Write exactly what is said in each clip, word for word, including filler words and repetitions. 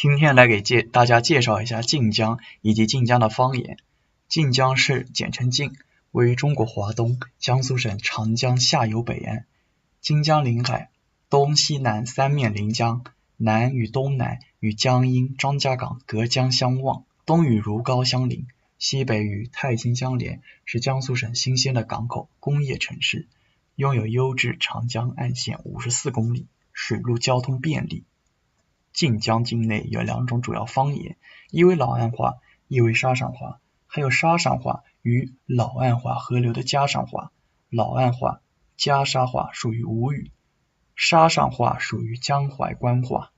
今天来给介大家介绍一下靖江以及靖江的方言。靖江市，简称靖，位于中国华东江苏省长江下游北岸。靖江临海，东西南三面临江，南与东南与江阴、张家港隔江相望，东与如皋相邻，西北与泰兴相连，是江苏省新兴的港口工业城市，拥有优质长江岸线五十四公里，水陆交通便利。靖江境内有两种主要方言，一为老岸话，一为沙上话，还有沙上话与老岸话合流的家常话。老岸话、家沙话属于吴语，沙上话属于江淮官话。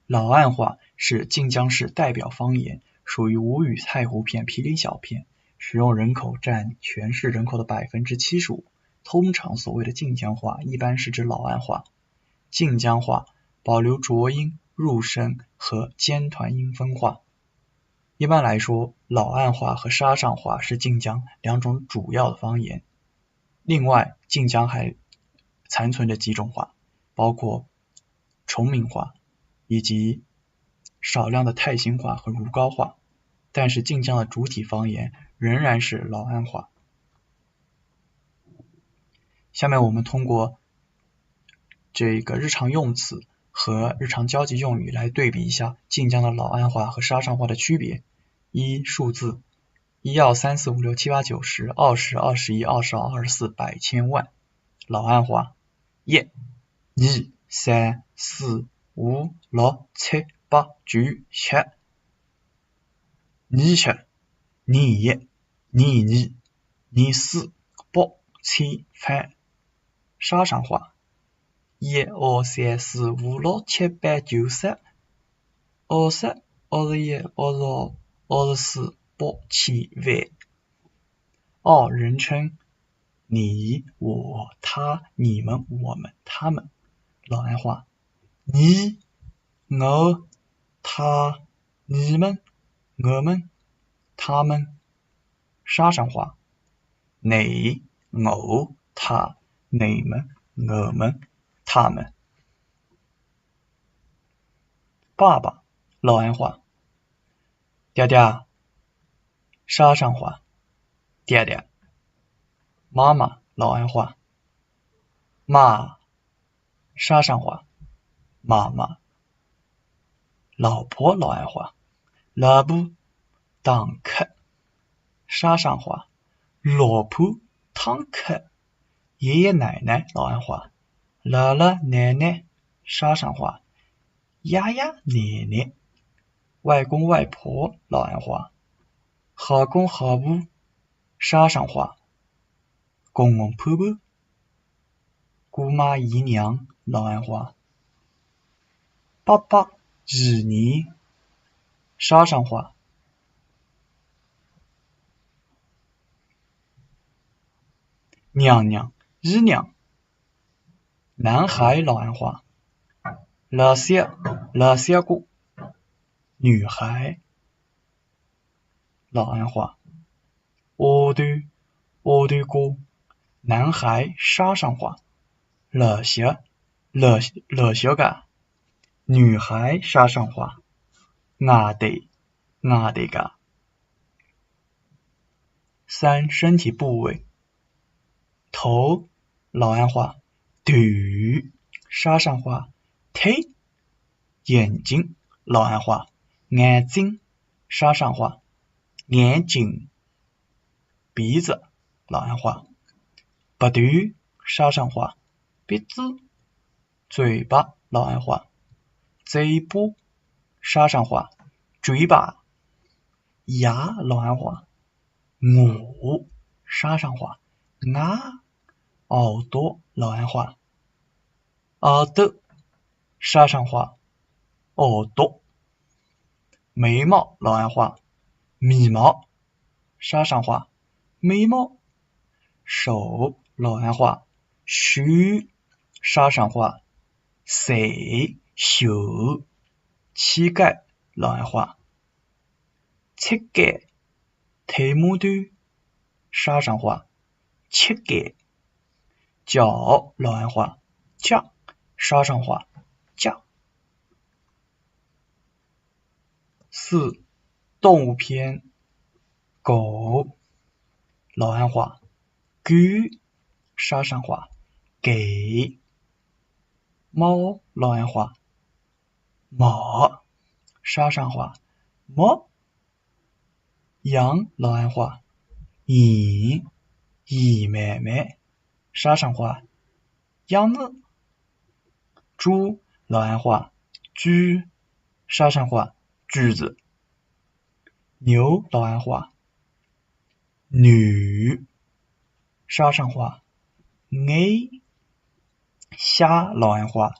老岸话是靖江市代表方言，属于吴语太湖片毗邻小片，使用人口占全市人口的百分之七十五。通常所谓的靖江话，一般是指老岸话。靖江话保留浊音、入声和尖团音分化。一般来说，老岸话和沙上话是靖江两种主要的方言。另外，靖江还残存着几种话，包括崇明话以及少量的泰兴话和如皋话，但是靖江的主体方言仍然是老岸话。下面我们通过这个日常用词和日常交际用语来对比一下靖江的老岸话和沙上话的区别。一、数字，一、二、三、四、五、六、七、八、九、十、二十、二十一、二十二、二十四、百、千、万。老岸话，一、二、三、四、五、六、七、八、九、十。二十、二一、二二、二四、八、千、万。沙上话，一、二、三、四、五、六、七、八、九、十。二十、二十一、二十二、二十四、八、千、万。二、人称，你、我、他、你们、我们、他们。老岸话，你、我、他、你们、我们、他们。沙上话，你、我、他、你们、我们、他们。爸爸，老岸话，爹爹。沙上话，爹爹。妈妈，老岸话，妈。沙上话，妈妈。老婆，老岸话，老婆。堂客，沙上话，老婆堂客。爷爷奶奶，老岸话，爷爷奶奶。沙上话，爷爷奶奶。外公外婆，老岸话，外公外婆。沙上话，公公婆婆。姑妈姨娘，老岸话，伯伯姨娘。沙上话，娘娘姨娘。男孩，老岸话，老小，老小哥。女孩，老岸话，丫头，丫头哥。男孩，沙上话，老小，老，老小哥。女孩，沙上话，丫头，丫头哥。三、身体部位。头，老岸话，头。沙上话，头。眼睛，老岸话，眼睛。沙上话，眼睛。鼻子，老岸话，鼻头。沙上话，鼻子。嘴巴，老岸话，嘴巴。沙上话，嘴巴。牙，老岸话，牙。沙上话，牙。耳朵，老岸话，耳朵。沙上话，耳朵。眉毛，老岸话，眉毛。沙上话，眉毛。手，老岸话，手。沙上话，手，手。膝盖，老岸话，膝盖。腿毛头，沙上话，膝盖。脚，老岸话，脚。沙上话，脚。四、动物篇。狗，老安话，狗，沙上话，给。猫，老安话，毛，沙上话，毛。羊，老安话，羊，羊咩咩，沙上话，羊子。猪，老安话，猪，沙上话，猪子。牛，老安话，牛，沙上话，牛。虾，老安话，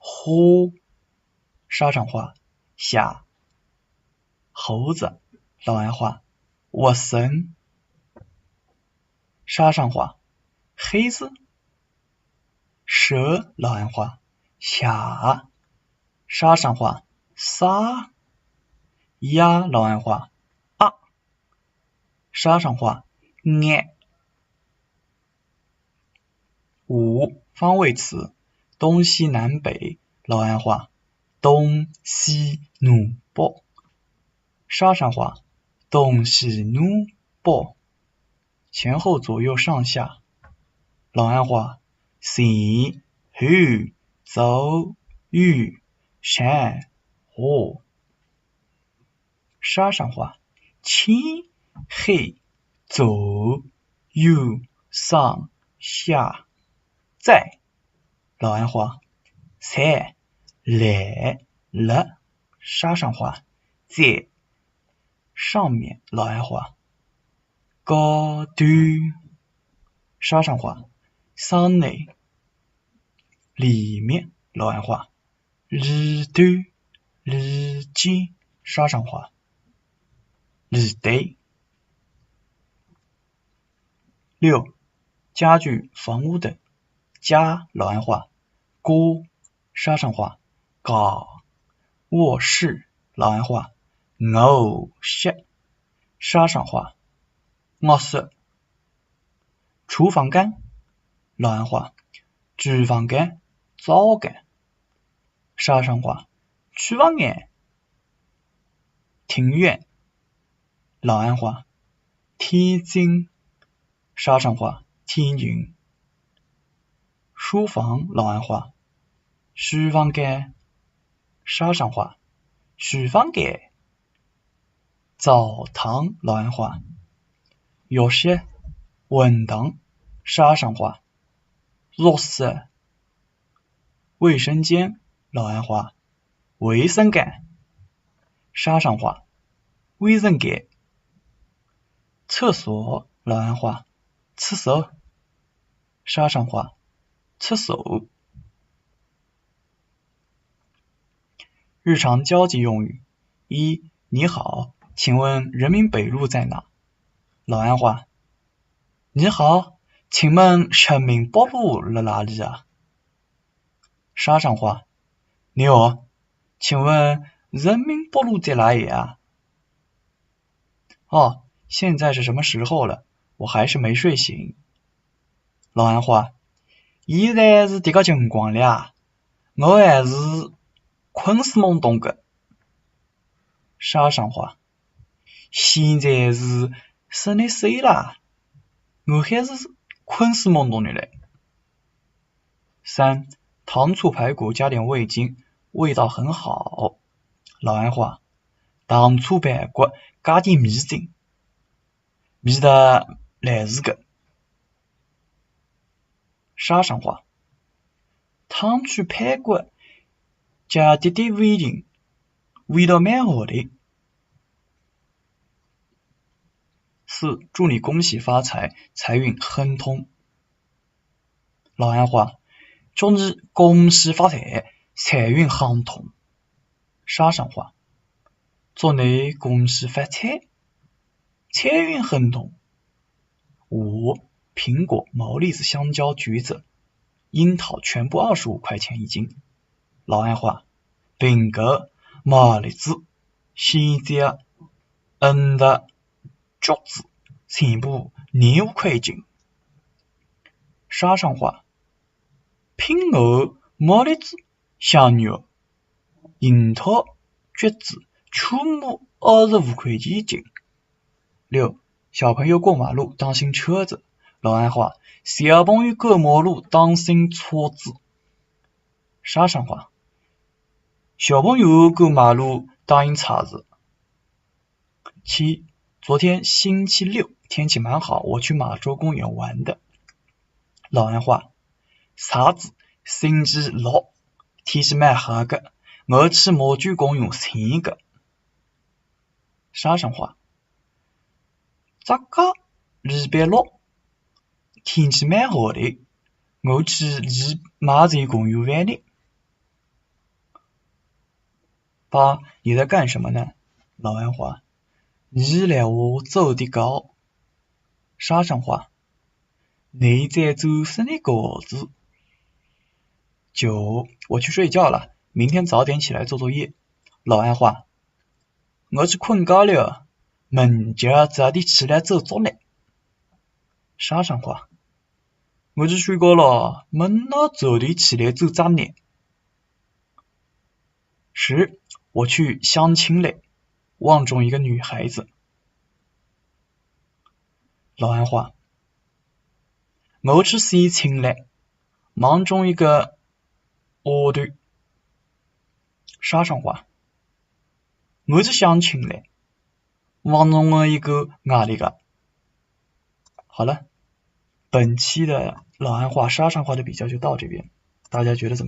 虾，沙上话，虾。猴子，老安话，活生，沙上话，黑子。蛇，老安话，蛇，沙上话，蛇。鸭，老安话，鸭，沙上话，鸭。五、方位词。东西南北，老安话，东西南北，沙上话，东西南北。前后左右上下，老安话，前后左右上下。沙上话，前后左右上下。在，老安话，在，辣辣，沙上话，在。上面，老安话，高头，沙上话，上头。里面，老安话，里头，里间，沙上话，里头。六、家具、房屋等。家，老安话，家，沙上话，家。卧室，老安话，卧室，沙上话， 卧室。厨房间，老安话，厨房间，灶间，沙上话，厨房间。庭院，老安话，庭院，沙上话，庭院。书房，老安话，书房间，沙上话，书房间。 澡堂，老安话，浴室。混堂，沙上话，浴室。卫生间，老安话，卫生间，沙上话，卫生间。厕所，老安话，厕所，沙上话，厕所。 日常交际用语。一、你好，请问人民北路在哪？老安话，你好，请问人民北路辣哪里啊？沙上话，你好，请问人民北路在哪里啊？ 哦，现在是什么时候了？我还是没睡醒。老安话，现在是迭个辰光了啊，我还是困死懵懂个。沙上话，现在是十二点啦，我还是困死懵懂个嘞。三、糖醋排骨加点味精，味道很好。老安话， 糖醋排骨加点味精，味道来事个。沙上话，糖醋排骨加点点味精，味道蛮好个。四、祝你恭喜发财，财运亨通。 老安话，祝你恭喜发财，财运亨通。沙上话，祝你恭喜发财，财运亨通。五、苹果、毛栗子、香蕉、橘子、樱桃全部二十五块钱一斤。老安话，苹果、毛栗子、香蕉、櫻桃、橘子全部廿五块一斤。沙上话，苹果、毛栗子、香蕉、樱桃、橘子车模二十五块钱一斤。六，小朋友过马路当心车子。老安话，小朋友过马路当心车子。沙场话，小朋友过马路当心车子。七，昨天星期六，天气蛮好，我去马洲公园玩的。老安话，啥子？星期六，天气蛮好个，我去马洲公园寻个。沙场话，这个礼拜六，天气蛮好的，我去离马洲公园玩的。八，你在干什么呢？老安话，你来我做的高。沙场话，你在做什么稿子？九，我去睡觉了，明天早点起来做作业。老安话，我去困觉了，明朝早点起来做作业。沙场话，我去睡觉了，明朝早点起来做作业。十，我去相亲了，望中一个女孩子。老安话，我去相亲了，望中一个丫头。沙场话，我去相亲了，望中了一个外头个。好了，本期的老安话沙场话的比较就到这边，大家觉得怎么样？